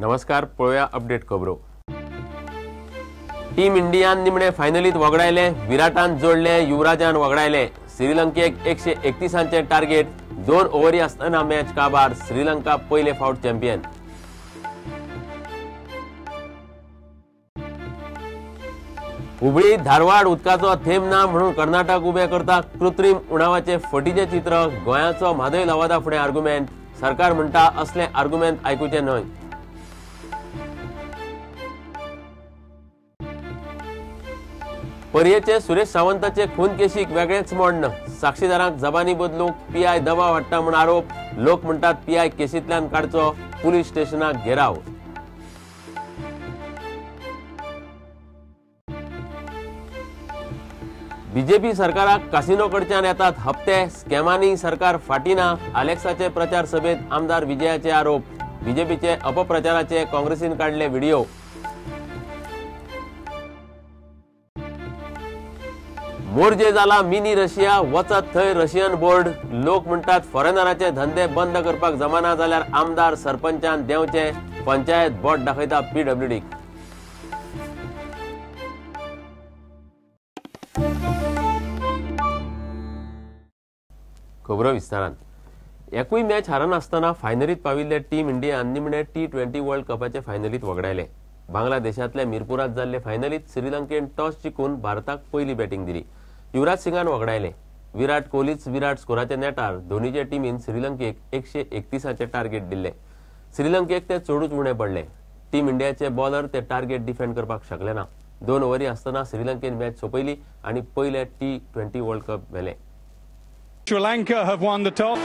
नमस्कार, पळोवया अपडेट खबरो। टीम इंडियान निमणे फायनलीत वगडायले, विराटान जोडले, युवराजान वगडायले। श्रीलंकेक 131 टार्गेट, 2 ओव्हरी आसतना मॅच काबार। श्रीलंका पयले फावट चॅम्पियन। हुबळी धारवाड उदकाचो थेंब ना म्हणून कर्नाटक उबे करता कृत्रिम उणावाचे फटीचे चित्र। गोंयाचो म्हादय लवादा फुडें आर्ग्युमेंट, सरकार म्हणटा असले आर्ग्युमेंट आयकुचे न्हय। पर्येचे सुरेश सावंताचे खून केशीक वेगळेच मोडण, साक्षीदारांक जबानी बदलूंक पीआय दबाव हाडटा म्हूण आरोप। लोक म्हणटात पीआय केशींतल्यान काडचो, पुलीस स्टेशनाक घेराव। बीजेपी सरकाराक कासिनो कडच्यान येतात हप्ते, स्कॅमांनी सरकार फाटी ना। आलेक्साचे प्रचार सभेत आमदार विजयाचे आरोप, बीजेपीचे अपप्रचाराचे काँग्रेसीन काडले व्हिडिओ। मोरजे जाला मिनी रशिया, वचत थंय रशियन बोर्ड। लोक म्हणटात फॉरेनराचे धंदे बंद करपाक जमाना जाल्यार आमदार सरपंचान देंवचे, पंचायत बोट दाखयता पीडब्ल्यूडीक। खबरो विस्तारान। एकूय मॅच हारनासतना फायनलीत पाविल्ले टीम इंडियान निमणे T20 world कपाचे फायनलीत वगडायले। बांगलादेशांतल्या मिरपुरात जाल्ले फायनलीत श्रीलंकेन टॉस जिखून भारताक पयली बॅटिंग दिली। युवराज सिंगान वगडायले। विराट कोहलीच विराट स्कोराच्या नेटार धोनीचे टिमीन श्रीलंकेक 131 टार्गेट दिल्ले। श्रीलंकेक ते चडूच उणे पडले। टीम इंडियाचे बॉलर ते टार्गेट डिफेंड करपाक शकले ना। 2 ओव्हरी आसतना श्रीलंकेन मॅच सोंपयली आनी पयले T20 world cup व्हेले। Sri Lanka have won the toss.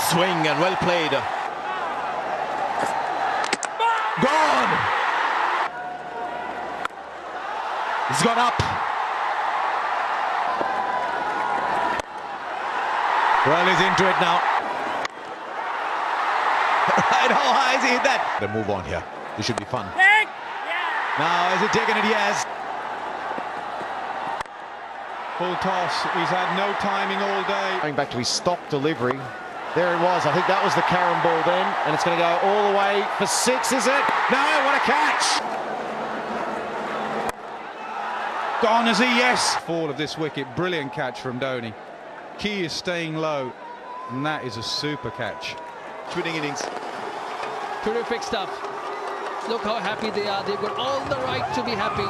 Swing and well played. Gone. He's gone up. Well, he's into it now. Right, how high has he hit that? They move on here. This should be fun. Now, has he taken it? Yes. Full toss. He's had no timing all day. Going back to his stock delivery. There it was. I think that was the carom ball then. And it's going to go all the way for 6, is it? No, what a catch! Gone, is he? Yes. Fall of this wicket. Brilliant catch from Dhoni. Key is staying low. And that is a super catch. Winning innings. Terrific stuff. Look how happy they are. They've got all the right to be happy.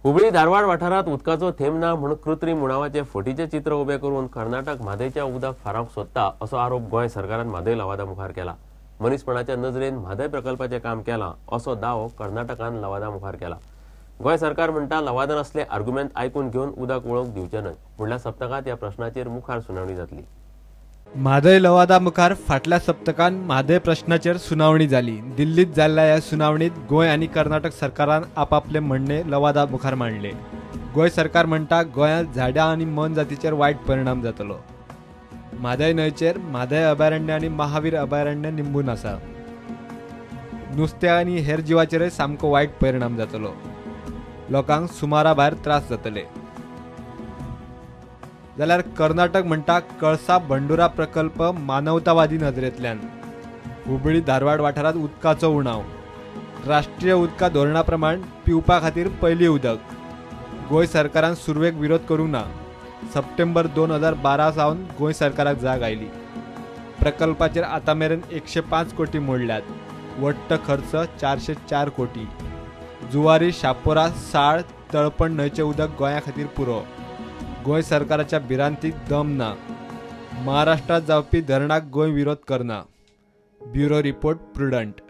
Hubli Dharwad वाठारांत उदकाचो थेंब ना म्हूण कृत्रिम उणावाचे फटीचे चित्र उबे करून कर्नाटक म्हादयच्या उदक फारावंक सोदता असो आरोप गोंय सरकारान म्हादय लवादा मुखार केला। मनीसपणाच्या नजरेन म्हादय प्रकल्पाचें काम केलां असो दावो कर्नाटकान लवादा मुखार केला। गोंय सरकार म्हणटा लवादान असले आर्ग्युमेंट आयकून घेवन उदक वळोवंक दिवचें न्हय। फुडल्या सप्तकांत ह्या प्रश्नाचेर मुखार सुनावणी जातली। म्हादय लवादा मुखार फाटल्या सप्तकान म्हादय प्रश्नाचेर सुनावणी जाली। दिल्लीत जाल्ल्या ह्या सुनावणीत गोंय आनी कर्नाटक सरकारान आपापले म्हणणे लवादा मुखार मांडले। गोंय सरकार म्हणटा गोंयांत झाडां आनी मोनजातीचेर वायट परिणाम जातलो। म्हादय न्हंयचेर म्हादय अभयारण्य आनी महावीर अभयारण्य निंबून आसा। नुस्त्या आनी हेर जिवाचेरय सामको वायट परिणाम जातलो। लोकांक सुमारा भायर त्रास जातले। जाल्यार कर्नाटक म्हणटा कळसा भंडुरा प्रकल्प मानवतावादी नजरेंतल्यान। हुबळी धारवाड वाठारांत उदकाचो उणाव, राष्ट्रीय उदका धोरणा प्रमाण पिवपा खातीर पयली उदक। गोंय सरकारान सुरवेक विरोध करूंक ना। सप्टेंबर 2012 सावन गोंय सरकाराक जाग आयली। प्रकल्पाचेर आतां मेरेन 105 कोटी मोडल्यात। वट्ट खर्च 404 कोटी। जुवारी, शापोरा, साळ, तळपण न्हंयचें उदक गोंया खातीर पुरो। गोंय सरकाराच्या भिरांतीक दम ना। महाराष्ट्रात जावपी धरणाक गोंय विरोध करना। Bureau report, Prudent.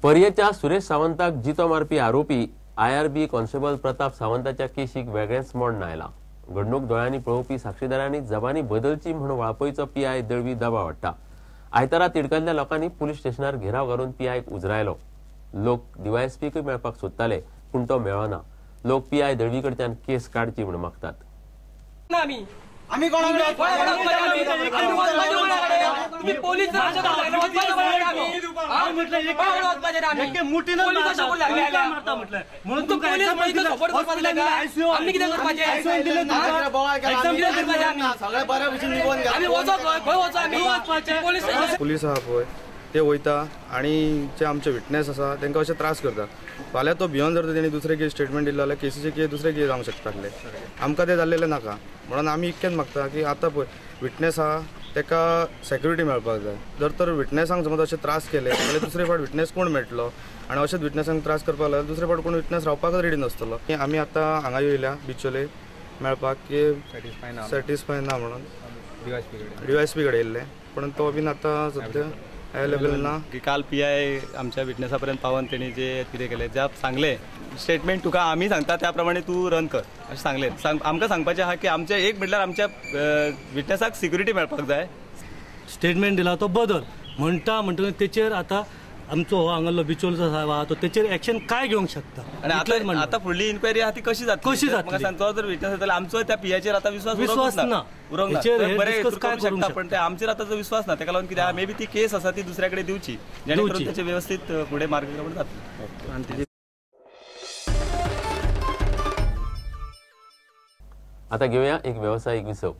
पर्येच्या सुरेश सावंताक जितो मारपी आरोपी IRB constable Pratap सावंताच्या केशीक वेगळेंच मोडण आयलां। घडणूक दोळ्यांनी पळोवपी साक्षीदारांनी जबानी बदलची म्हूण वाळपयचो पीआय दळवी दबाव हाडटा। आयतारा तिडकल्ल्या लोकांनी पुलीस स्टेशनार घेराव घालून पीआयक उजरायलो। लोक डीवायएसपीकूय मेळपाक सोदताले पूण तो मेळना। लोक पीआय दळवी कडच्यान केस काडची म्हूण मागतात। आम्ही कोणाक तुम्ही पोलीस पुलीस आहा पळय ते वयता आनी जे आमचे विटनेस आसा तांकां अशे त्रास करता. फाल्यां तो भियोन जर तेणी दुसरे कितें स्टेटमेंट दिलें जाल्यार केसीचे कितें दुसरे कितें जावंक शकता आसलें. आमकां तें जाल्लेलें नाका म्हणून आमी इतकेंच मागता की आतां पळय विटनेस आहा ताका सेक्युरिटी मेळपाक जाय. जर तर विटनेसांक समज अशे त्रास केले जाल्यार दुसरे फावट विटनेस कोण मेळटलो आनी अशेंच विटनेसांक त्रास करपाक लागल्यार दुसरे फावट कोण विटनेस रावपाकच रेडी नासतलो. आमी आतां हांगा येयल्या बिचोले मेळपाक की सॅटिस्फाय ना म्हणून डीवायएसपी कडेन येयल्ले पूण तो बीन आतां सद्या अवेलेबल ना. काल पी I आमच्या विटनेसा पर्यंत पावन तेणी जे कितें केलें ज्या सांगलें स्टेटमेंट तुका आमी सांगता त्या प्रमाणे तूं रन कर अशें सांगलें. आमकां सांगपाचें आहा की आमचें एक म्हटल्यार आमच्या विटनेसाक सिक्युरिटी मेळपाक जाय. स्टेटमेंट दिला तो बदल म्हणटा म्हणटकच तेचेर आतां आमचो हो हांगासलो बिचोलचो साहेब आहा तो तेचेर एक्शन काय घेवंक शकता. आनी आतां आतां फुडली इन्क्वायरी आहा ती कशी जातली कशी जातली तो जर विटनेस जाल्यार आमचो त्या पीआयचेर आतां विश्वास ना उरोंक ना बरें करूंक शकता पण ते आमचेर आतां जो विश्वास ना ताका लागून कितें मे बी ती केस आसा ती दुसऱ्या कडेन दिवची जेणे करून तेचे वेवस्थीत फुडें मार्गक्रमण जातलें. आतां घेवया एक वेवसायीक विसव.